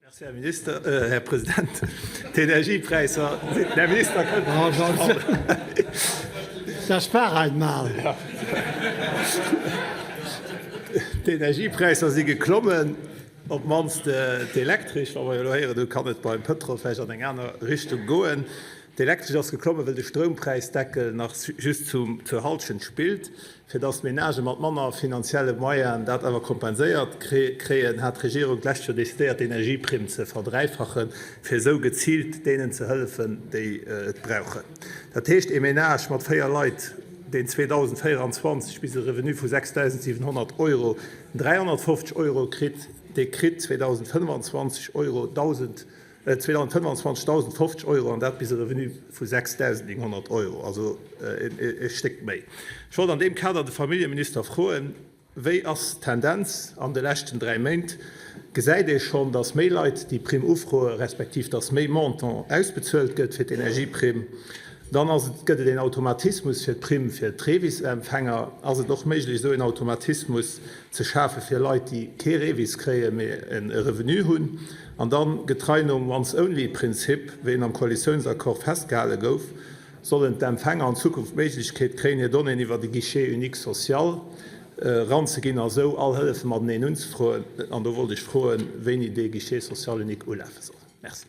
Merci, Här Minister, Här President. D'Energiepräisser sinn, Här Minister, kënnt. Das war einmal. D'Energiepräisser si geklommen, op d'mannst d'Elektresch. Wa mer jo elo héieren hunn, kann et beim Pëtrol vläicht an eng aner Richtung goen. D'Elektresch ass geklommen, wëll de Stroumpräisdeckel nach just zur Hallschent spillt. Fir datt d'Menagë mat manner finanzielle Moyenen dat awer kompenséiert kréien, hat d'Regierung d'lescht Joer decidéiert, d'Energieprimm ze verdräifachen, fir esou geziilt deenen ze hëllefen, déi et brauchen. Dat heescht, ee Menage mat 4 Leit, deen 2024 bis e Revenu vu 6.700 Euro 350 Euro kritt, dee kritt 2025 Euro 1.000 225.050 Euro, an dat bis e Revenu vu 6.900 Euro, also e Stéck méi. Ech wollt an deem Kader de Familljeminister froen, Wéi ass d'Tendenz an de leschten 3 Méint? Gesäit ee schonn, datt méi Leit déi Primm ufroe respektiv datt méi Montant ausbezuelt gëtt fir d'Energieprimm? Dann ass et, gëtt et een Automatismus fir d'Primm fir d'REVIS-Empfänger? Ass et och méiglech, esou een Automatismus ze schafe fir Leit, déi kee REVIS kréien, mee e Revenu hunn? An dann, getrei nom Once-Only-Prinzip, wéi en am Koalitiounsaccord festgehale gouf, sollen d'Empfänger an Zukunft d'Méiglechkeet kréien, hir Donnéeën iwwer de Guichet unique social eranzeginn a sou all Hëllefe mateneen unzefroen. An do wollt ech froen, wéini dee Guichet social unique ulafe soll. Merci.